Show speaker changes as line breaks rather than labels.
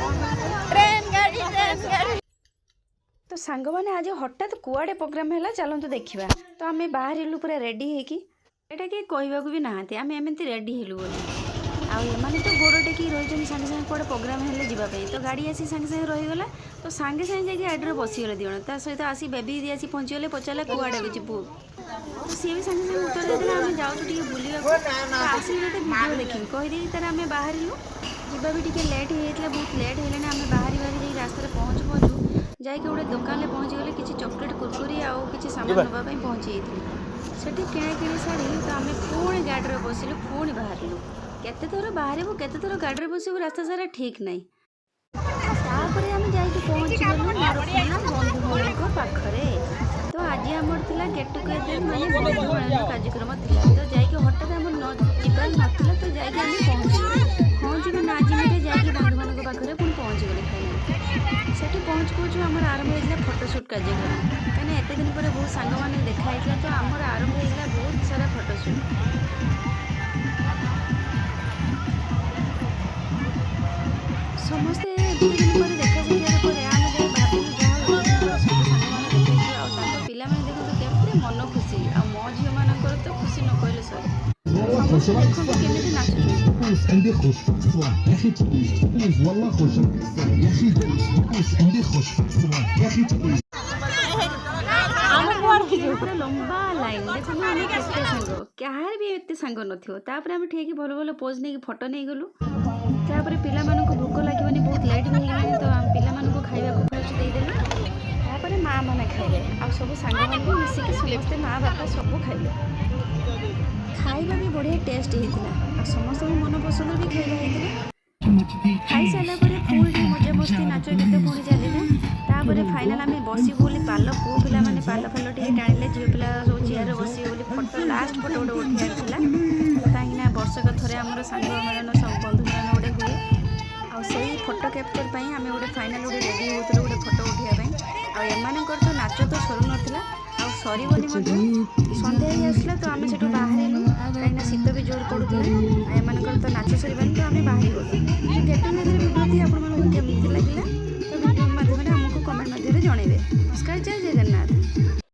Train ଗାଡ଼ି, train ଗାଡ଼ି।
ତ ସାଙ୍ଗମାନେ, ଆଜି ହଠାତ୍ କୁଆଡ଼େ ପ୍ରୋଗ୍ରାମ୍ ହେଲା, ଚାଲନ୍ତୁ ଦେଖିବା। ତ ଆମେ ବାହାରିଲୁ ପୁରା ରେଡ଼ି ହେଇକି। ଏଇଟା କେହି କହିବାକୁ ବି ନାହାନ୍ତି, ଆମେ ଏମିତି ରେଡ଼ି ହେଲୁ ବୋଲି। ଆଉ ଏମାନେ ତ ଗୋଡ଼ ଟେକିକି ରହିଛନ୍ତି, ସାଙ୍ଗେ ସାଙ୍ଗେ କୁଆଡ଼େ ପ୍ରୋଗ୍ରାମ୍ ହେଲେ ଯିବା ପାଇଁ। ତ ଗାଡ଼ି ଆସି ସାଙ୍ଗେ ସାଙ୍ଗେ ରହିଗଲା, ତ ସାଙ୍ଗେ ସାଙ୍ଗେ ଯାଇକି ଗାଡ଼ିରେ ବସିଗଲେ ଦୁଇ ଜଣ। ତା ସହିତ ଆସି ବେବି ଦିଦି ଆସି ପହଞ୍ଚିଗଲେ। ପଚାରିଲା, କୁଆଡ଼େ ଯିବୁ? ତ ସିଏ ବି ସାଙ୍ଗେ ସାଙ୍ଗେ ଉତ୍ତର ଦେଇଦେଲା, ଆମେ ଯାଉଛୁ ଟିକେ ବୁଲିବାକୁ, ତ ଆସିକି ତୋତେ ଭିଡ଼ିଓ ଦେଖିବି କହିଦେଇକି ତାର ଆମେ ବାହାରିଲୁ। ଯିବା ବି ଟିକେ ଲେଟ୍ ହେଇଯାଇଥିଲା, ବହୁତ ଲେଟ୍ ହେଇଗଲାଣି। ଆମେ ବାହାରି ବାହାରି ଯାଇକି ରାସ୍ତାରେ ପହଞ୍ଚୁ ପହଞ୍ଚୁ ଯାଇକି ଗୋଟେ ଦୋକାନରେ ପହଞ୍ଚିଗଲେ। କିଛି ଚକୋଲେଟ୍, କୁରକୁରି ଆଉ କିଛି ସାମାନ ନେବା ପାଇଁ ପହଞ୍ଚି ଯାଇଥିଲୁ ସେଠି। କିଣାକିଣି ସାରି ତ ଆମେ ପୁଣି ଗାଡ଼ିରେ ବସିଲୁ, ପୁଣି ବାହାରିଲୁ। କେତେ ଥର ବାହାରିବୁ, କେତେ ଥର ଗାଡ଼ିରେ ବସିବୁ, ରାସ୍ତା ସାରା ଠିକ୍ ନାହିଁ। ତାପରେ ଆମେ ଯାଇକି ପହଞ୍ଚିଗଲୁ ନରଖୁଣା ବନ୍ଧୁମାନଙ୍କ ପାଖରେ। ତ ଆଜି ଆମର ଥିଲା ଗେଟ୍ ଟୁଗେଦର, ମାନେ ବନ୍ଧୁ ମିଳନ କାର୍ଯ୍ୟକ୍ରମ ଥିଲା। ତ ଯାଇକି ହଠାତ୍ ଆମର ନ ଯିବାର ନଥିଲା, ତ ଯାଇକି ଆମେ ପହଞ୍ଚିଗଲୁ। ହଁ ଯିବି ନା ଯିବିରେ ଯାଇକି ବନ୍ଧୁମାନଙ୍କ ପାଖରେ ପୁଣି ପହଞ୍ଚିଗଲେ ଫାଇନାଲ୍। ସେଠି ପହଞ୍ଚୁ ପହଞ୍ଚୁ ଆମର ଆରମ୍ଭ ହେଇଥିଲା ଫଟୋ ସୁଟ୍ କାର୍ଯ୍ୟକ୍ରମ, କାହିଁକିନା ଏତେ ଦିନ ପରେ ବହୁତ ସାଙ୍ଗମାନେ ଦେଖା ହେଇଥିଲା। ତ ଆମର ଆରମ୍ଭ ହେଇଥିଲା ବହୁତ ସାରା ଫଟୋ ସୁଟ୍। ସମସ୍ତେ ଏତେ ଦିନ ପରେ ଦେଖା ସାକ୍ଷାତ ପରେ ଆମେ ଯାଇ ଭାବିଲୁ, ଯାହା ହଉ ଏତେ ଦିନ ପରେ ସବୁ ସାଙ୍ଗମାନେ ଦେଖା ହେଇଯିବ। ଆଉ ତାଙ୍କ ପିଲାମାନେ ଦେଖନ୍ତୁ କେତେ ମନ ଖୁସି, ଆଉ ମୋ ଝିଅମାନଙ୍କର ତ ଖୁସି ନ କହିଲେ ସରେ। ସମସ୍ତେ ଦେଖନ୍ତୁ କେମିତି ନାଚୁଛନ୍ତି।
بوس عندي خوش فصلة يا اخي تبوس تبوس، والله خوش يا اخي تبوس تبوس، عندي خوش فصلة يا اخي تبوس।
ପୁରା ଲମ୍ବା ଲାଇନ୍ ଦେଖନ୍ତୁ। ଆମେ କେତେ ସାଙ୍ଗ, କାହାର ବି ଏତେ ସାଙ୍ଗ ନଥିବ। ତାପରେ ଆମେ ଠିଆ ହେଇକି ଭଲ ଭଲ ପୋଜ୍ ନେଇକି ଫଟୋ ନେଇଗଲୁ। ତାପରେ ପିଲାମାନଙ୍କୁ ଭୋକ ଲାଗିବନି, ବହୁତ ଲେଟ୍ ବି ହେଇଗଲାଣି, ତ ଆମେ ପିଲାମାନଙ୍କୁ ଖାଇବାକୁ ଫାଷ୍ଟ ଦେଇଦେଲୁ। ତାପରେ ମା ମାନେ ଖାଇଲେ, ଆଉ ସବୁ ସାଙ୍ଗମାନେ ବି ମିଶିକି ସମସ୍ତେ ମା ବାପା ସବୁ ଖାଇଲେ। ଖାଇବା ବି ବଢ଼ିଆ ଟେଷ୍ଟ ହେଇଥିଲା, ଆଉ ସମସ୍ତଙ୍କ ମନ ପସନ୍ଦର ବି ଖାଇବା ହେଇଥିଲା। ଖାଇସାରିଲା ପରେ ପୁଣି ଟିକେ ମଜାମସ୍ତି, ନାଚ ଗୀତ ପୁଣି ଚାଲିଲା। ତାପରେ ଫାଇନାଲ୍ ଆମେ ବସିବୁ ବୋଲି ପାଲ, ପୁଅ ପିଲାମାନେ ପାଲ ଫାଲ ଟିକେ ଟାଣିଲେ, ଝିଅ ପିଲା ସବୁ ଚେୟାରରେ ବସିବେ ବୋଲି ଫଟୋ, ଲାଷ୍ଟ ଫଟୋ ଗୋଟେ ଉଠିବାର ଥିଲା। କାହିଁକିନା ବର୍ଷକ ଥରେ ଆମର ସାଙ୍ଗ ମିଳନ, ସବୁ ବନ୍ଧୁ ମିଳନ ଗୋଟେ ହୁଏ, ଆଉ ସେଇ ଫଟୋ କ୍ୟାପଚର୍ ପାଇଁ ଆମେ ଗୋଟେ ଫାଇନାଲ୍ ଗୋଟେ ରେଡ଼ି ହେଉଥିଲୁ ଗୋଟେ ଫଟୋ ଉଠିବା ପାଇଁ। ଆଉ ଏମାନଙ୍କର ତ ନାଚ ତ ସରୁନଥିଲା, ଆଉ ସରିବନି ମଧ୍ୟ। ସନ୍ଧ୍ୟା ହେଇ ଆସିଲା, ତ ଆମେ ସେଠୁ ବାହାରିଲୁ।